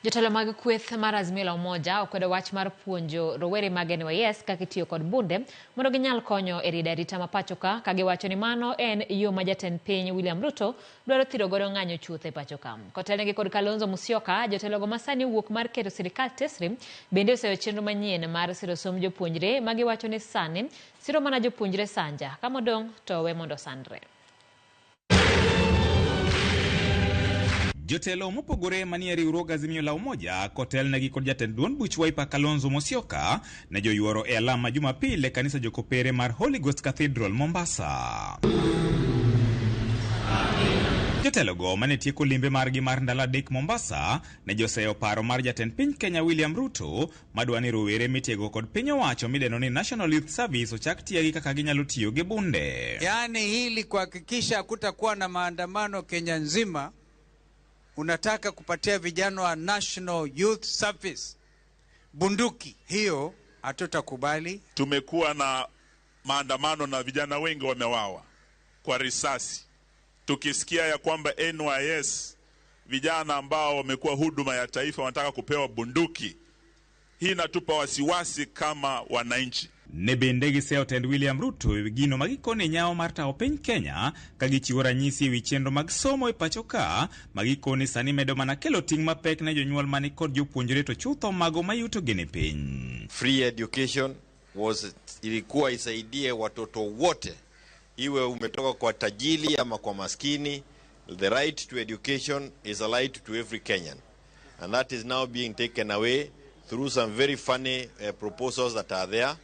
Jotelo mag kweth mar Azimio la Umoja okwedo wach mar puonjo rowere mag NYS kaka itiyo kod bunde mondo ginyal konyo e riedo arita ma pacho ka ka giwacho ni mano en yo ma jatend piny William Ruto dwaro thiro godo ng'anyo chuth e pacho ka. Kotelnegi kod Kalonzo Musyoka, jotelogo ma sani owuok mar keto sirikal tesri bende oseyo chenro manyien mar siro somb jopuonjre ma giwacho ni sani siro mana jopuonjre sanja ka modong' to owe mondo osandre. Jotelo mopogore manie riwruog Azimio la Umoja kotelnegi kod jatend duond buch Wiper Kalonzo Musyoka ne joyuoro e alam ma Jumapil e kanisa jokopere mar Holy Ghost Cathedral Mombasa. Jotelogo mane tieko limbe margi mar ndalo 3 Mombasa ne joseyo paro mar jatend piny Kenya William Ruto madwa ni rowere mitiego kod piny owacho midendo ni National Youth Service ochak tiegi kaka ginyalo tiyo gi bunde. Yaani hili kuhakikisha hakutakuwa na maandamano Kenya nzima, unataka kupatia vijana wa National Youth Service bunduki, hiyo hatutakubali. Tumekuwa na maandamano na vijana wengi wamewawa kwa risasi, tukisikia ya kwamba NYS vijana ambao wamekuwa huduma ya taifa wanataka kupewa bunduki. Hii inatupa wasiwasi kama wananchi. Ne bende giseyo tend William Ruto e wi gino ma gikone nyawo mar tawo piny Kenya ka gichiwo ranyisi e wi chenro mag somo e pacho ka ma gikone sani medo mana kelo ting' mapek ne jonyuol mani kod jopuonjre to chutho mago mayuto gi ni piny. Free education was ilikuwa isaidie watoto wote, iwe umetoka kwa tajiri ama kwa maskini. The right to education is a right to every Kenyan, and that is now being taken away through some very funny proposals that are there.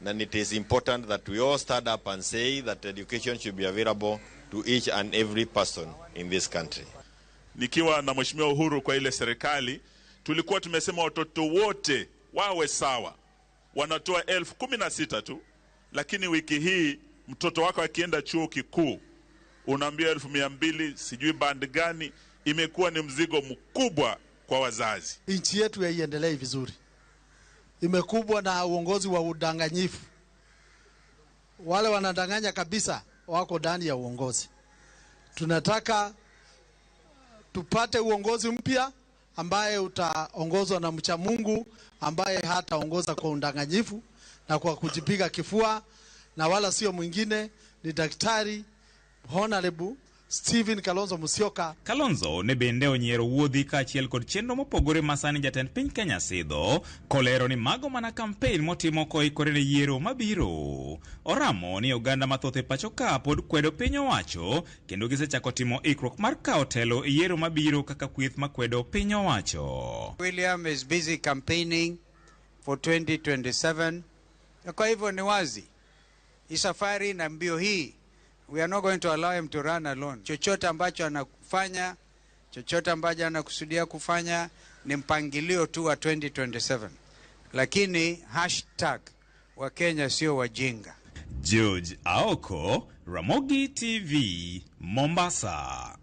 And it is important that we all stand up and say that education should be available to each and every person in this country. Nikiwa na Mheshimiwa Uhuru kwa ile serikali, tulikuwa tumesema watoto wote wawe sawa. Wanatoa 16,000 tu, lakini wiki hii mtoto wako akienda chuo kikuu unaambia 200,000, sijui band gani. Imekuwa ni mzigo mkubwa kwa wazazi. Nchi yetu haiendelei vizuri, imekumbwa na uongozi wa udanganyifu. Wale wanadanganya kabisa wako ndani ya uongozi. Tunataka tupate uongozi mpya ambaye utaongozwa na mcha Mungu, ambaye hataongoza kwa udanganyifu na kwa kujipiga kifua, na wala sio mwingine ni Daktari Honorable Stephen Kalonzo Musyoka. Kalonzo ne bende onyiero wuodhi kaachiel kod chenro mopogore ma sani jatend piny Kenya sidho, kolero ni mago mana kampen motimo koikore ne yiero mabiro. Oramo ni oganda mathoth e pacho ka pod kwedo piny owacho kendo gisechako timo ikruok mar kawo telo e yiero mabiro kaka kweth makwedo piny owacho. William is busy campaigning for 2027. Kwa hivyo ni wazi, hii safari na mbio hii, we are not going to allow him to run alone. Chochote ambacho anafanya, chochote ambacho anakusudia kufanya ni mpangilio tu wa 2027. Lakini hashtag Wakenya sio wajinga. George Aoko, Ramogi TV, Mombasa.